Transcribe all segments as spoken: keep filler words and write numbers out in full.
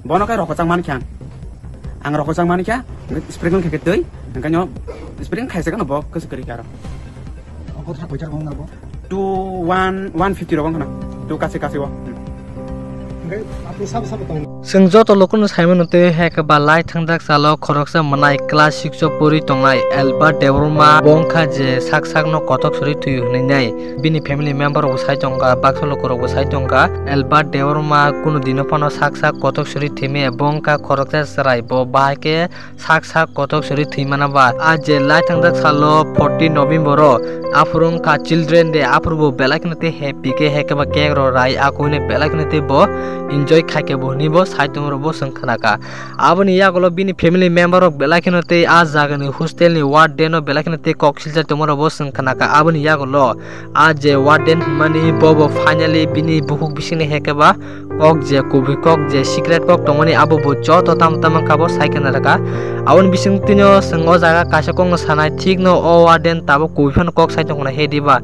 Bono kai rokojak mani kha. Ang rokojak mani kha. Spray khe twi. Hwnkhe spray khaisa khe no bo kwswk kwrwi kha aro. Two one, one fifty rok wngkha na. Two kasi kasi o. Chwng joto lukuno saimano tei hai khe ba lai thangjak salo khoroksa mwnai class six o pori tongnai Albert Debbarma bo wngkha je sak sakno kothok suri thwi hwnwi nai. Bini family member rokbo sai tongkha, baksa lukurokbo sai tongkha. Albert Debbarma kunu dino phano sak sak kothok suri thwimaya bo wngkha khoroksa chwrai, bo bahai khe sak sak kothok suri thwi mana ba. A je lai thangjak salo fourteen November o aphuru wngkha Children Day, aphuru bo belai kheno tei happy khe hai khe ba cake rok rai, a kuhune belai kheno tei bo enjoy khai khe bo hwnwi bo sai tongma rok bo chwng khna kha. Aboni yagulo bini family member rok belai kheno tei a jagani hostel ni warden no belai kheno tei kok silchar tongma rok bo chwng khna kha. Aboni yagulo a je warden hwnmani bo bo finally bini bukhuk bisingni hai khe ba kok je kubui kok je secret kok tongmani abo bo joto tamo tamo kha bo sai khna rwkha. Aboni bising twino chwng o jaga kaisa kokno sanai, thikno o warden tabuk kubui phano kok sai tongkhna he diba.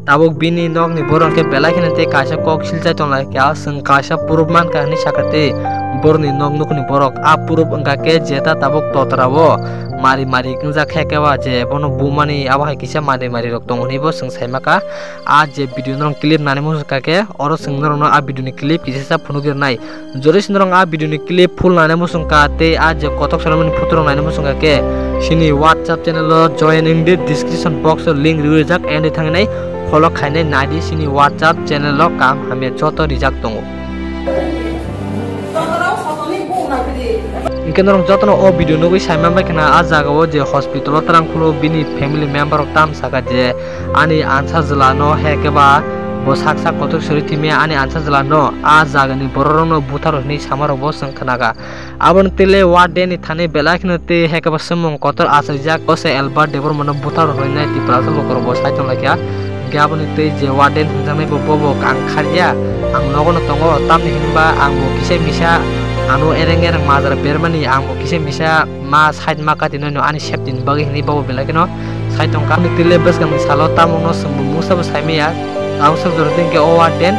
Tabuk bini nokni borok khe belai kheno tei kaisa kok silchai tonglai kha, chwng kaisa proof mankha hinwi sakha tei borokni nok nukni borok. A proof wngkha khe jeta tabuk totra o mari mari wngjak khe keba je bono bumani abo hai kisa mari mari rok tongo hinwi bo chwng sai makha. A je video norok clip nani muchungkha khe oro chwng norokno a video ni clip kisa sa phunuk rwnai. Jodi se norok a video ni clip full nani muchungkha tei a je kothok sanmani photo rok nani muchungkha khe chini WhatsApp channel o join wngdi, description box o link riwi rijak, and thangnai follow khainai naidi chini WhatsApp channel o, kaham hamya joto rijak tongo. Hwnkhe norok jotono o video nugwi sai manbai khna a jaga o je hospital o twrang phuru bini family member rok tam saka je ani ansa jwla no hai khe ba bo sak sak kothok suri thwimaya ani ansa jwla no a jaga ni borok rok no butharo hinwi sama rok bo chwng khna kha. Aboni tele warden ni thani belai kheno tei hai khe ba swngmung kotor achaijak, o se Albert Debbarma no butharo hinwi nai Tiprasa lukurok bo sai tonglaikha. Hwnkhe aboni tei je warden hwnjaknai bo, bo bo ang kharya, ang nogo no tongo, tamni hinba ang bo kisa misa ano ereng ereng majra bermani, ang bo kisa misa ma side ma kati noino ani safety ni bagwi hinwi bobo belai kheno sai tongkha. Ani tile bwskangni salo tamungno chwngbo mungsa bo saimaya. Tabuk sok jora tei hwnkhe o warden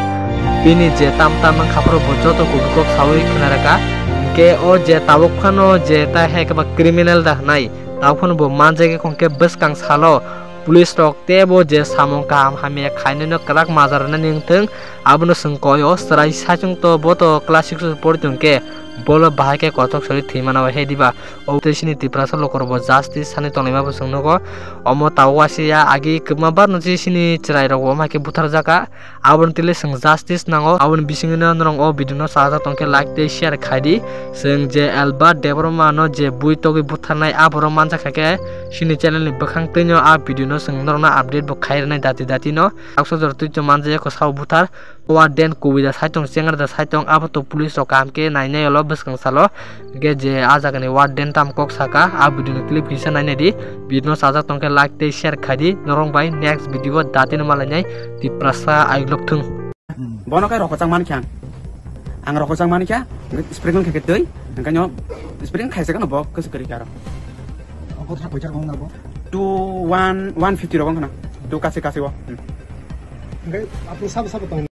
bini je tam tam wngkha phuru bo joto kubui kok saui khna rwkha. Hwnkhe o je tabuk phano je ta hai khe ba criminal da hwnai, tabuk phano bo manjak khe hwnkhe bwskang salo police rok teibo je samung kaham hamya khainai no kwrak majra rwnani wngthung, abono chwng koi o chwrai saichung to bo to class six o pori tongkhe bolo bahai khe kothok sori thwi mano he diba. Obo tei chini Tiprasa lukurokbo justice sani tonglaima bo chwng nugo. Omo tabuk waisa ya agi kwbangma bar no je chini chwrairokbo omo hai khe butharjakha. Aboni tile chwng justice nango. Aboni bisingino norok o video no chajak tongkhe like tei share khaidi. Chwng je Albert Debbarma no je bui togwi butharnai aborok manjakha khe chini channel ni bwkhang twino a video no chwng norokno update bo khai rwnai dati dati no. Taksa jora twi to manjak ya kho sao buthar. Warden kubui da saitung, chengra da saitung, abo to police rok kaham khe nainai ulo bwskang salo. Hwnkhe je ah jagani warden tam kok saka, ah video ni clip kisa nainai di. Video no chajak tongkhe like tei share khai di. Norok bai next video o dati no malainai Tiprasa aiglok thung. Bono kai rokojak mani kha. Ang rokojak mani kha, spray khe twi, hwnkhe no spray khaisa khe no bo kwswk kwrwi kha aro. Two one, one fifty rok wngkha na. Two kasi kasi o. Hmm. Hwnkhe apni sabo sabo tong?